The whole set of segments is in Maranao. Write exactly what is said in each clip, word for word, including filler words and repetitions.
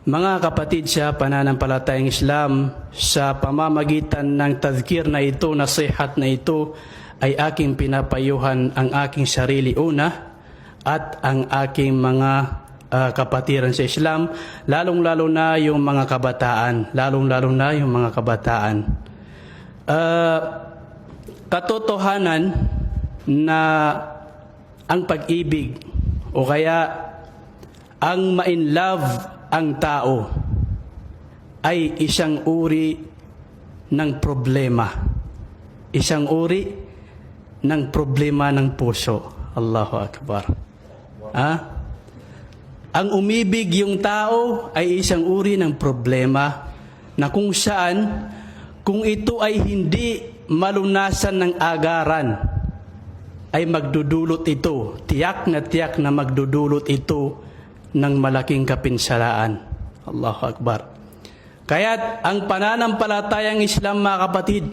Mga kapatid sa pananampalatayang Islam, sa pamamagitan ng tadhkir na ito, nasihat na ito, ay aking pinapayuhan ang aking sarili una at ang aking mga, ah, kapatiran sa Islam, lalong-lalo na yung mga kabataan, lalong-lalo na yung mga kabataan. Ah, katotohanan na ang pag-ibig o kaya ang ma-in love ang tao ay isang uri ng problema. Isang uri ng problema ng puso. Allahu Akbar. Ha? Ang umibig yung tao ay isang uri ng problema na kung saan, kung ito ay hindi malunasan ng agaran, ay magdudulot ito, tiyak na tiyak na magdudulot ito ng malaking kapinsalaan. Allahu Akbar. Kaya't ang pananampalatayang Islam, mga kapatid,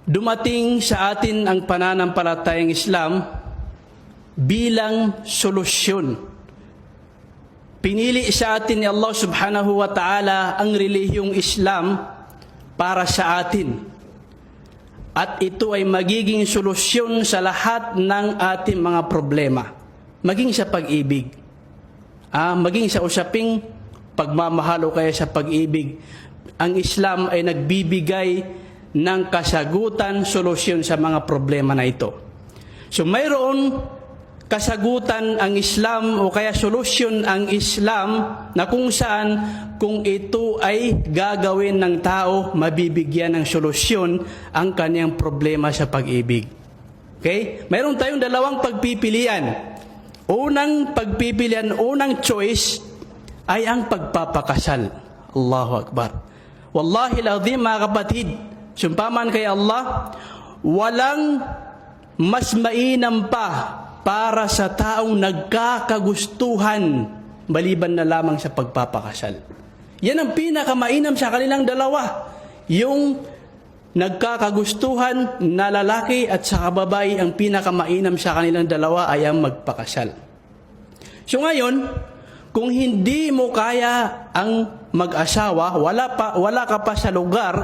dumating sa atin ang pananampalatayang Islam bilang solusyon. Pinili sa atin ni Allah Subhanahu wa Ta'ala ang relihiyong Islam para sa atin. At ito ay magiging solusyon sa lahat ng ating mga problema. Maging sa pag-ibig. Ah, maging sa usaping pagmamahal o kaya sa pag-ibig. Ang Islam ay nagbibigay ng kasagutan, solusyon sa mga problema na ito. So, mayroon kasagutan ang Islam o kaya solusyon ang Islam na kung saan, kung ito ay gagawin ng tao, mabibigyan ng solusyon ang kaniyang problema sa pag-ibig. Okay? Mayroon tayong dalawang pagpipilian. Unang pagpipilian, unang choice ay ang pagpapakasal. Allahu Akbar. Wallahil azim, mga kapatid, sumpah man kay Allah, walang mas mainam pa para sa taong nagkakagustuhan maliban na lamang sa pagpapakasal. Yan ang pinakamainam sa kanilang dalawa. Yung nagkakagustuhan na lalaki at saka babae, ang pinakamainam sa kanilang dalawa ay ang magpakasal. So ngayon, kung hindi mo kaya ang mag-asawa, wala pa, wala ka pa sa lugar,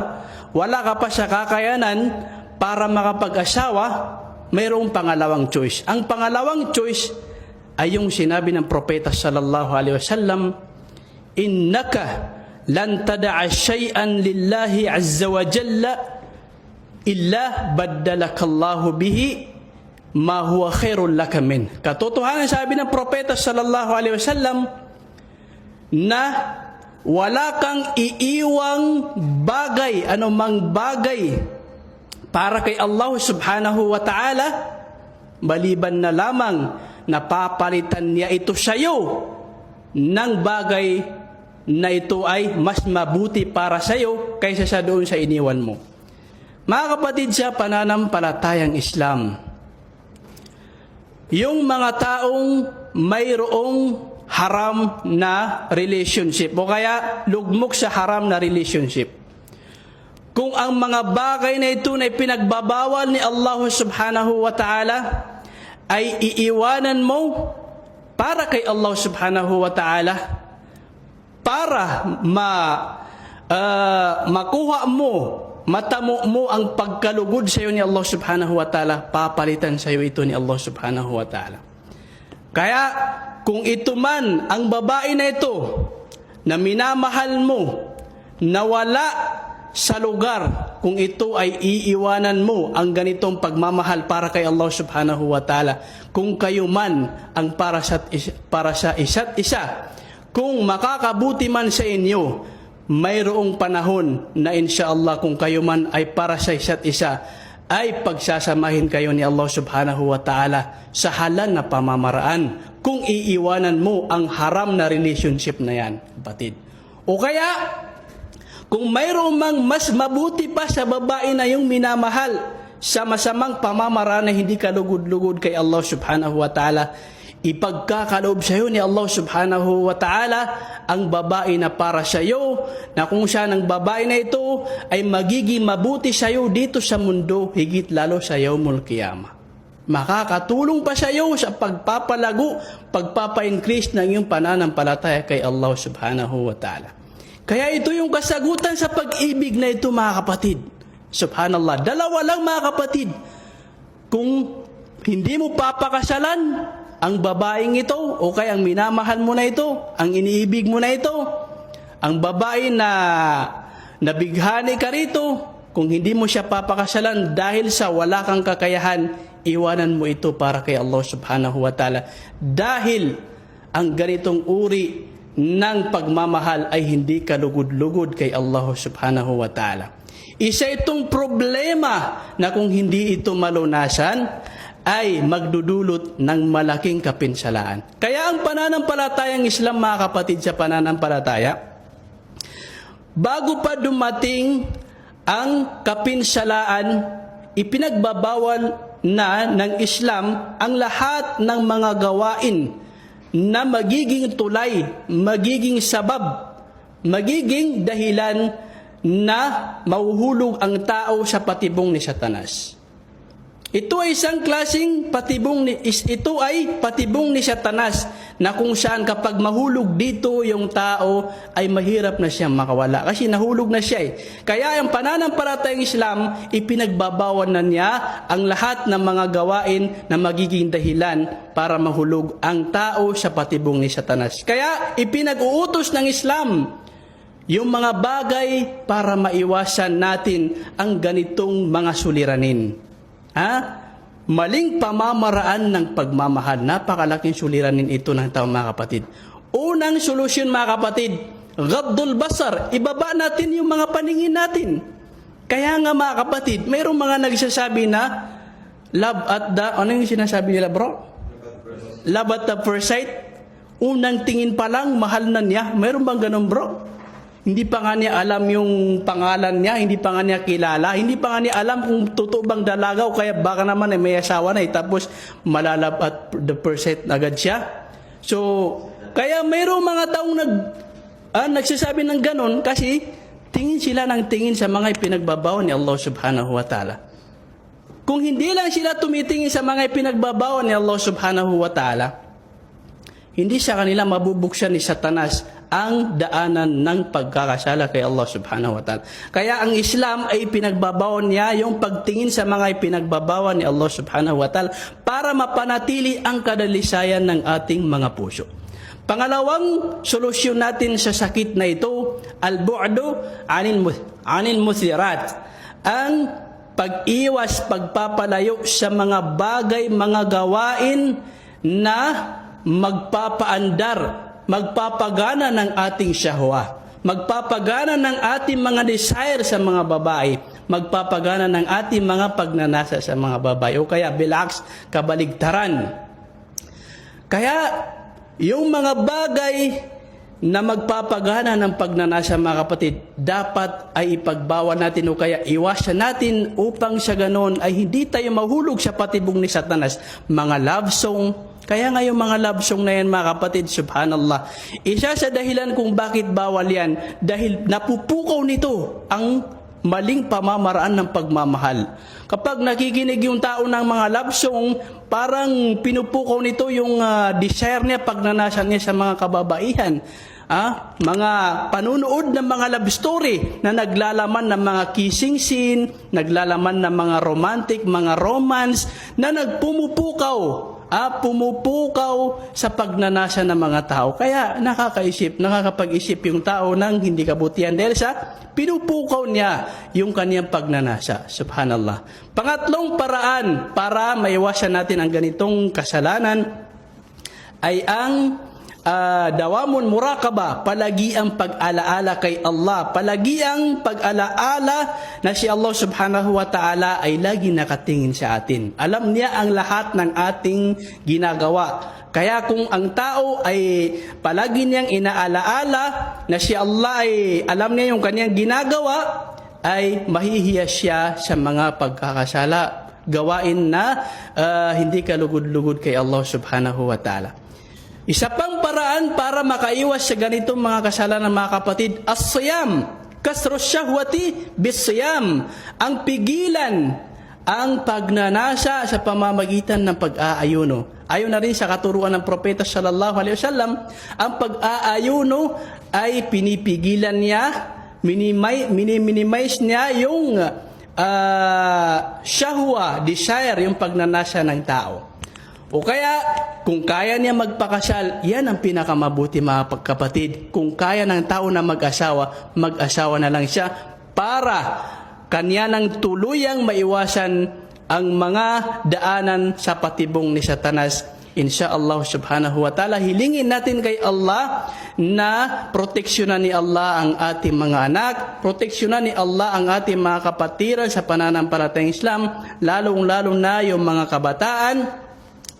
wala ka pa sa kakayanan para makapag-asawa, mayroong pangalawang choice. Ang pangalawang choice ay yung sinabi ng Propeta sallallahu alaihi wasallam, "Innaka lan tada'a shay'an lillahi azza wa jalla illa baddalakallahu bihi ma huwa khairul laka min." Katotohanan, sabi ng Propeta sallallahu alaihi wasallam, na wala kang iiwang bagay, anumang bagay para kay Allah Subhanahu wa Ta'ala, maliban na lamang na papalitan niya ito sa iyo ng bagay na ito ay mas mabuti para sa iyo kaysa sa doon sa iniwan mo. Mga kapatid sa pananampalatayang Islam, yung mga taong mayroong haram na relationship o kaya lugmok sa haram na relationship, kung ang mga bagay na ito na ipinagbabawal ni Allah Subhanahu wa Ta'ala ay iiwanan mo para kay Allah Subhanahu wa Ta'ala, para ma-, ah, makuha mo, matamo mo ang pagkalugod sa iyo ni Allah Subhanahu wa Ta'ala, papalitan sa iyo ito ni Allah Subhanahu wa Ta'ala. Kaya kung ito man ang babae na ito na minamahal mo, na wala sa lugar, kung ito ay iiwanan mo ang ganitong pagmamahal para kay Allah Subhanahu wa Ta'ala, kung kayo man ang para sa, para sa isa't isa, kung makakabuti man sa inyo, mayroong panahon na, insha Allah, kung kayo man ay para sa isa't isa, ay pagsasamahin kayo ni Allah Subhanahu wa Ta'ala sa halal na pamamaraan kung iiwanan mo ang haram na relationship na yan, kapatid. O kaya, kung mayroon mang mas mabuti pa sa babae na iyong minamahal sa masamang pamamaraan na hindi kalugod-lugod kay Allah Subhanahu wa Ta'ala, ipagkakaloob sa iyo ni Allah Subhanahu wa Ta'ala ang babae na para sa iyo, na kung saan ang babae na ito ay magiging mabuti sa iyo dito sa mundo, higit lalo sa Yawmul Qiyamah. Makakatulong pa sa'yo sa pagpapalago, pagpapa-increase ng iyong pananampalataya kay Allah Subhanahu wa Ta'ala. Kaya ito yung kasagutan sa pag-ibig na ito, mga kapatid. Subhanallah. Dalawa lang, mga kapatid. Kung hindi mo papakasalan ang babaeng ito, o kaya ang minamahal mo na ito, ang iniibig mo na ito, ang babae na nabighani ka rito, kung hindi mo siya papakasalan dahil sa wala kang kakayahan, iwanan mo ito para kay Allah Subhanahu wa Ta'ala. Dahil ang ganitong uri ng pagmamahal ay hindi kalugod-lugod kay Allah Subhanahu wa Ta'ala. Isa itong problema na kung hindi ito malunasan, ay magdudulot ng malaking kapinsalaan. Kaya ang pananampalatayang Islam, mga kapatid, sa pananampalataya, bago pa dumating ang kapinsalaan, ipinagbabawal na ng Islam ang lahat ng mga gawain na magiging tulay, magiging sabab, magiging dahilan na mahuhulog ang tao sa patibong ni Satanas. Ito ay isang klaseng patibong ni, is, ito ay patibong ni Satanas na kung saan kapag mahulog dito yung tao ay mahirap na siyang makawala kasi nahulog na siya eh. Kaya ang pananampalatayang Islam, ipinagbabawal na niya ang lahat ng mga gawain na magiging dahilan para mahulog ang tao sa patibong ni Satanas. Kaya ipinag-uutos ng Islam yung mga bagay para maiwasan natin ang ganitong mga suliranin. Ha? Maling pamamaraan ng pagmamahal. Napakalaking suliranin ito ng tao, mga kapatid. Unang solusyon, mga kapatid, ghaddul basar. Ibaba natin yung mga paningin natin. Kaya nga, mga kapatid, mayroong mga nagsasabi na love at the, ano yung sinasabi nila, bro? Love at the first sight. Unang tingin pa lang, mahal na niya. Mayroon bang ganun, bro? Hindi pa nga niya alam yung pangalan niya, hindi pa nga niya kilala, hindi pa nga niya alam kung totoo bang dalaga o kaya baka naman ay may asawa na eh, tapos malalab at the first sight agad siya. So, kaya mayroong mga taong nag, ah, nagsasabi ng ganun kasi tingin sila ng tingin sa mga ipinagbabawal ni Allah Subhanahu wa Ta'ala. Kung hindi lang sila tumitingin sa mga ipinagbabawal ni Allah Subhanahu wa Ta'ala, hindi sa kanila mabubuksan ni Satanas ang daanan ng pagkakasala kay Allah Subhanahu wa Ta'ala. Kaya ang Islam ay ipinagbabawal niya yung pagtingin sa mga ipinagbabawal ni Allah Subhanahu wa Ta'ala para mapanatili ang kadalisayan ng ating mga puso. Pangalawang solusyon natin sa sakit na ito, al-bu'du anil mu-, anil musirat. Ang pag-iwas, pagpapalayo sa mga bagay, mga gawain na magpapaandar, magpapagana ng ating shahwa, magpapagana ng ating mga desire sa mga babae, magpapagana ng ating mga pagnanasa sa mga babae, o kaya bilaks, kabaligtaran. Kaya, yung mga bagay na magpapagana ng pagnanasa, mga kapatid, dapat ay ipagbawal natin o kaya iwasan natin upang sa ganon ay hindi tayo mahulog sa patibong ni Satanas. Mga love song. Kaya nga yung mga love song na yan, mga kapatid, subhanallah. Isa sa dahilan kung bakit bawal yan, dahil napupukaw nito ang maling pamamaraan ng pagmamahal. Kapag nakikinig yung tao ng mga love song, parang pinupukaw nito yung, ah, desire niya, pagnanasa niya sa mga kababaihan. Ah, mga panonood ng mga love story na naglalaman ng mga kissing scene, naglalaman ng mga romantic, mga romance na nagpumupukaw, ah, pumupukaw sa pagnanasa ng mga tao. Kaya nakakaisip, nakakapag-isip yung tao ng hindi kabutihan dahil sa pinupukaw niya yung kaniyang pagnanasa. Subhanallah. Pangatlong paraan para maiwasan natin ang ganitong kasalanan ay ang, ah, dawamul muraqabah, palagi ang pag-alaala kay Allah, palagi ang pag-alaala na si Allah Subhanahu wa Ta'ala ay lagi nakatingin sa atin. Alam niya ang lahat ng ating ginagawa. Kaya kung ang tao ay palagi niyang inaalaala na si Allah ay alam niya yung kaniyang ginagawa, ay mahihiya siya sa mga pagkakasala, gawain na, ah, hindi kalugod-lugod kay Allah Subhanahu wa Ta'ala. Isa pang paraan para makaiwas sa ganitong mga kasalanan, mga kapatid, as-siyam, kasru shahwati bis-siyam, ang pigilan ang pagnanasa sa pamamagitan ng pag-aayuno. Ayon na rin sa katuruan ng Propeta sallallahu alaihi wasallam, ang pag-aayuno ay pinipigilan niya, minimay-, mini-, minimize niya yung, ah, shahwa, desire, yung pagnanasa ng tao. O kaya, kung kaya niya magpakasal, yan ang pinakamabuti, mga pagkapatid. Kung kaya ng tao na mag-asawa, mag-asawa na lang siya para kaniya nang tuluyang maiwasan ang mga daanan sa patibong ni Satanas. Insha Allah subhanahu wa ta'ala, hilingin natin kay Allah na proteksyonan ni Allah ang ating mga anak, proteksyonan ni Allah ang ating mga kapatiran sa pananampalatayang Islam, lalong-lalo na yung mga kabataan.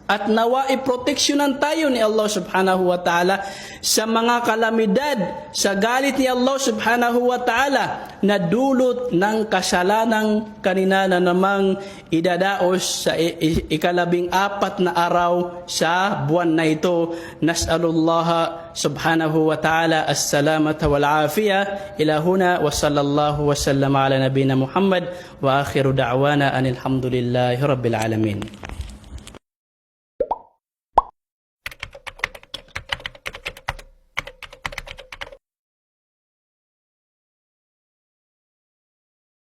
At nawa iproteksyonan tayo ni Allah subhanahu wa ta'ala sa mga kalamidad, sa galit ni Allah subhanahu wa ta'ala na dulot ng kasalanan kanina na namang idadaos sa i-, i-, ikalabing apat na araw sa buwan na ito. Nas'alullaha subhanahu wa ta'ala as-salamata wal afiyah. Ila huna wa sallallahu wa sallama ala nabina Muhammad wa akhiru da'wana anil hamdulillahi rabbil alamin.